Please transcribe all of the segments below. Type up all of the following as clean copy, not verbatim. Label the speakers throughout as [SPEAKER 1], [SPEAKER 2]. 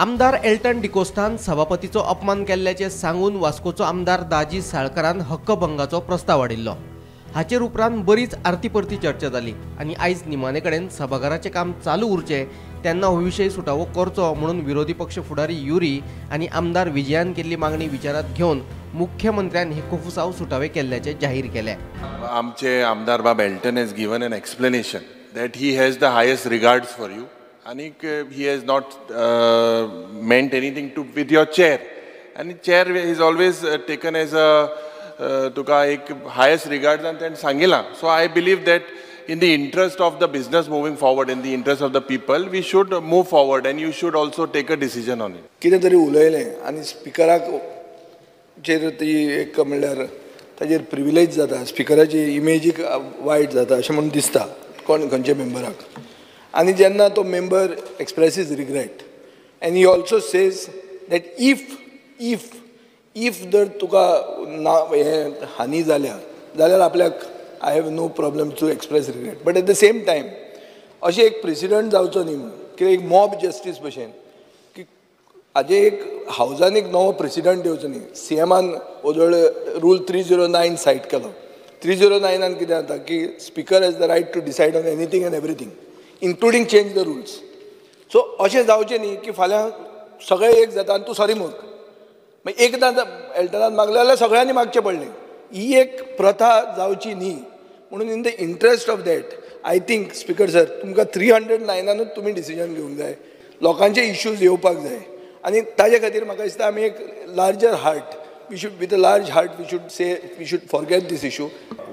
[SPEAKER 1] आमदार एल्टन डिकोस्टान सभापतीचो अपमान केल्ल्याचें सांगून वास्कोचो आमदार दाजी साळकरान हक्कभंगाचो प्रस्ताव हाडिल्लो. हाचेर उपरांत बरीच आरती परती चर्चा जाली आनी आयज निमाणे कडेन सभाघराचें काम चालू उरचें तेन्ना हो विशय सुटावो करचो म्हणून विरोधी पक्ष फुडारी युरी आनी आमदार विजयान केल्ली मागणी विचारात घेवन मुख्यमंत्र्यान हे कोफुसांव सुटावे केल्ल्याचें जाहीर केलें.
[SPEAKER 2] आमचे आमदार बाब Elton has given an explanation that he has the highest regards for you आनीक he has not meant anything to with your chair आनी chair is always taken as a तुका एक हायस्ट रिगार्ड्स आनी तेणें सांगिलां. So I believe that in the interest of the business moving forward, in the interest of the people, we should move forward and you should also take a decision on it.
[SPEAKER 3] कितें तरी उलयलें आनी स्पिकराक चेर ती एक म्हणल्यार ताजेर privilege जाता, स्पिकराची इमेजीक वायट जाता अशें म्हणून दिसता कोण खंयच्या मेंबराक. आनी जेन्ना तो member expresses regret and he also says that if if if जर तुका ना हें हानी जाल्या जाल्यार आपल्याक I have no problem to express regret. But at the same time अशें एक प्रेसिडंट जावचो न्ही म्हणून कित्याक एक मॉब जस्टीस भशेन की हाजें एक हावजान एक नवो प्रेसिडंट येवचो न्ही. सी एमान वजळ रूल 309 सायट केलो. 309 कितें जाता की speaker has the right to decide on anything and everything including change the rules. So अशें जावचें न्ही की फाल्यां सगळें एक जाता आनी तूं सॉरी माग. मागीर एकदां एल्टनान मागलें जाल्यार सगळ्यांनी मागचें पडलें. ही एक प्रथा जावची न्ही म्हणून in the interest of that I think speaker sir तुमकां 309 तुमी डिसिजन घेवंक जाय, लोकांचे इश्यूज येवपाक जाय आनी ताजे खातीर म्हाका दिसता आमी एक larger heart we should with a large heart we should say we should forget this issue.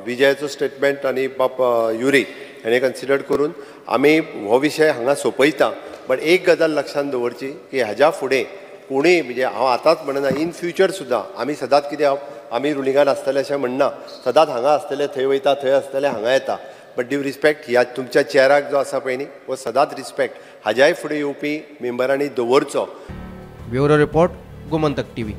[SPEAKER 4] विजयाचो statement आनी बाप युरी हेणें कन्सिडर करून आमी हो विशय हांगा सोंपयता. बट एक गजाल लक्षांत दवरची की हाज्या फुडें कोणूय म्हणजे हांव आतांच म्हणना, इन फ्युचर सुद्दां आमी सदांच कितें आमी रुलिंगान आसतले अशें म्हणना, सदांच हांगा आसतले थंय वयता, थंय आसतले हांगा येता. बट ड्यू रिस्पेक्ट ह्या तुमच्या चेराक जो आसा पळय न्ही हो सदांच रिस्पेक्ट हाज्याय फुडें येवपी मेंबरांनी दवरचो.
[SPEAKER 1] Bureau report, Gomantak TV.